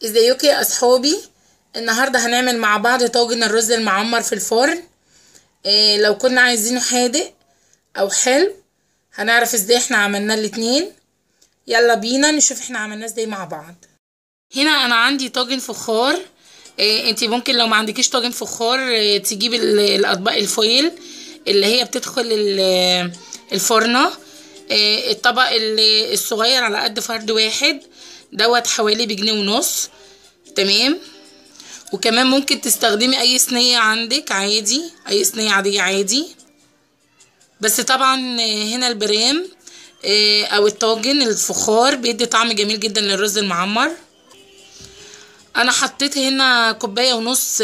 ازيكم يا اصحابي؟ النهارده هنعمل مع بعض طاجن الرز المعمر في الفرن. لو كنا عايزينه حادق او حلو هنعرف ازاي احنا عملناه الاتنين. يلا بينا نشوف احنا عملناه ازاي مع بعض. هنا انا عندي طاجن فخار. انتي ممكن لو ما عندكيش طاجن فخار تجيبي الاطباق الفويل اللي هي بتدخل الفرنه. الطبق الصغير على قد فرد واحد دوت حوالي بجنيه ونص، تمام. وكمان ممكن تستخدمي اي صينية عندك عادي، اي صينية عادية عادي. بس طبعا هنا البرام او الطاجن الفخار بيدي طعم جميل جدا للرز المعمر. انا حطيت هنا كوباية ونص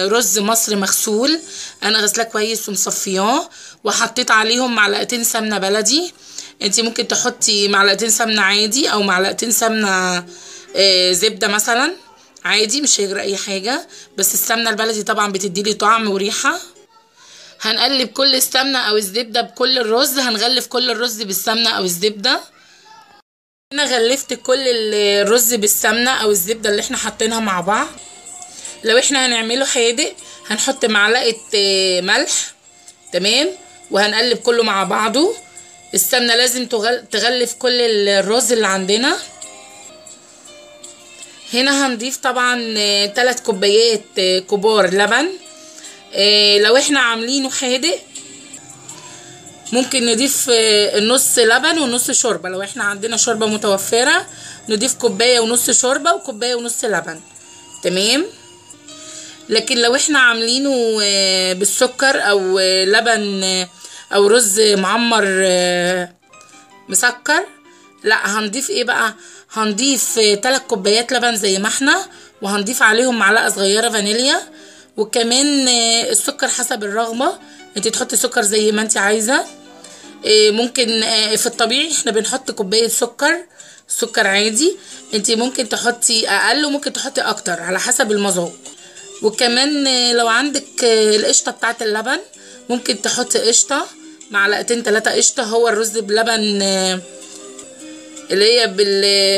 رز مصري مغسول، انا غسلاه كويس ومصفياه، وحطيت عليهم معلقتين سمنه بلدي. انتي ممكن تحطي معلقتين سمنه عادي او معلقتين سمنه زبدة مثلا عادي، مش هيجرى اي حاجة، بس السمنة البلدي طبعا بتدي لي طعم وريحه. هنقلب كل السمنة او الزبدة بكل الرز، هنغلف كل الرز بالسمنه او الزبدة. انا غلفت كل الرز بالسمنه او الزبدة اللي احنا حاطينها مع بعض. لو احنا هنعمله حادق هنحط معلقه ملح، تمام، وهنقلب كله مع بعضه. السمنة لازم تغلف كل الرز اللي عندنا. هنا هنضيف طبعا 3 كوبايات كبار لبن. لو احنا عاملينه حادق ممكن نضيف النص لبن ونص شوربة. لو احنا عندنا شوربة متوفرة نضيف كوباية ونص شوربة وكوبايه ونص لبن، تمام. لكن لو احنا عاملينه بالسكر او لبن او رز معمر مسكر، لا هنضيف ايه بقى؟ هنضيف 3 كوبايات لبن زي ما احنا، وهنضيف عليهم معلقه صغيرة فانيليا، وكمان السكر حسب الرغبة، انت تحطي سكر زي ما انت عايزه. ممكن في الطبيعي احنا بنحط كوباية سكر، سكر عادي، انت ممكن تحطي اقل وممكن تحطي اكتر على حسب المذاق. وكمان لو عندك القشطه بتاعه اللبن ممكن تحطي قشطه، معلقتين 3 قشطه. هو الرز بلبن اللي هي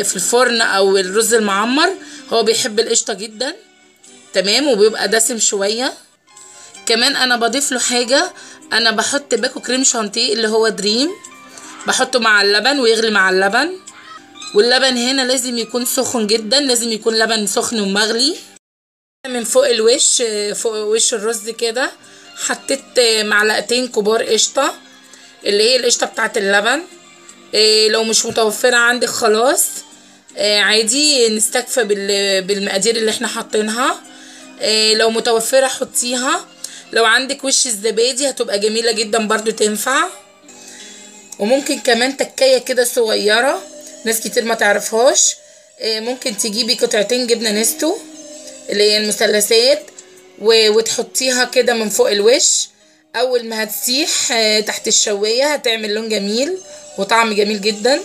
في الفرن او الرز المعمر هو بيحب القشطه جدا، تمام، وبيبقى دسم شوية. كمان انا بضيف له حاجة، انا بحط باكو كريم شانتيه اللي هو دريم، بحطه مع اللبن ويغلي مع اللبن. واللبن هنا لازم يكون سخن جدا، لازم يكون لبن سخن ومغلي. من فوق الوش، فوق وش الرز كده، حطيت معلقتين كبار قشطه اللي هي القشطه بتاعه اللبن. لو مش متوفرة عندك خلاص عادي، نستكفى بالمقادير اللي احنا حاطينها. لو متوفرة حطيها. لو عندك وش الزبادي هتبقى جميلة جدا برضو، تنفع. وممكن كمان تكايه كده صغيرة ناس كتير ما تعرفهاش، ممكن تجيبي قطعتين جبنه نستو اللي هي المثلثات وتحطيها كده من فوق الوش. اول ما هتسيح تحت الشوايه هتعمل لون جميل وطعم جميل جدا.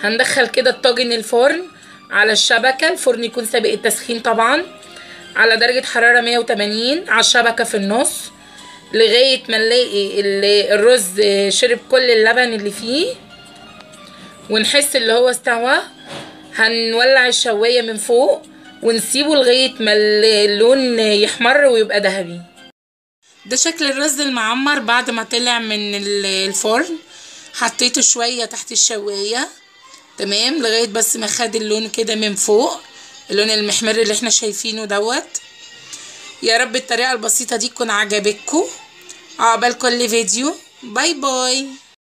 هندخل كده الطاجن الفرن على الشبكة، الفرن يكون سابق التسخين طبعا، على درجة حرارة 180 على الشبكة في النص، لغاية ما نلاقي الرز شرب كل اللبن اللي فيه ونحس اللي هو استوى. هنولع الشواية من فوق ونسيبه لغاية ما اللون يحمر ويبقى ذهبي. ده شكل الرز المعمر بعد ما طلع من الفرن. حطيته شوية تحت الشواية، تمام، لغاية بس ما خد اللون كده من فوق، اللون المحمر اللي احنا شايفينه دوت. يا رب الطريقة البسيطة دي تكون عجبتكم. عقبال كل فيديو، bye bye.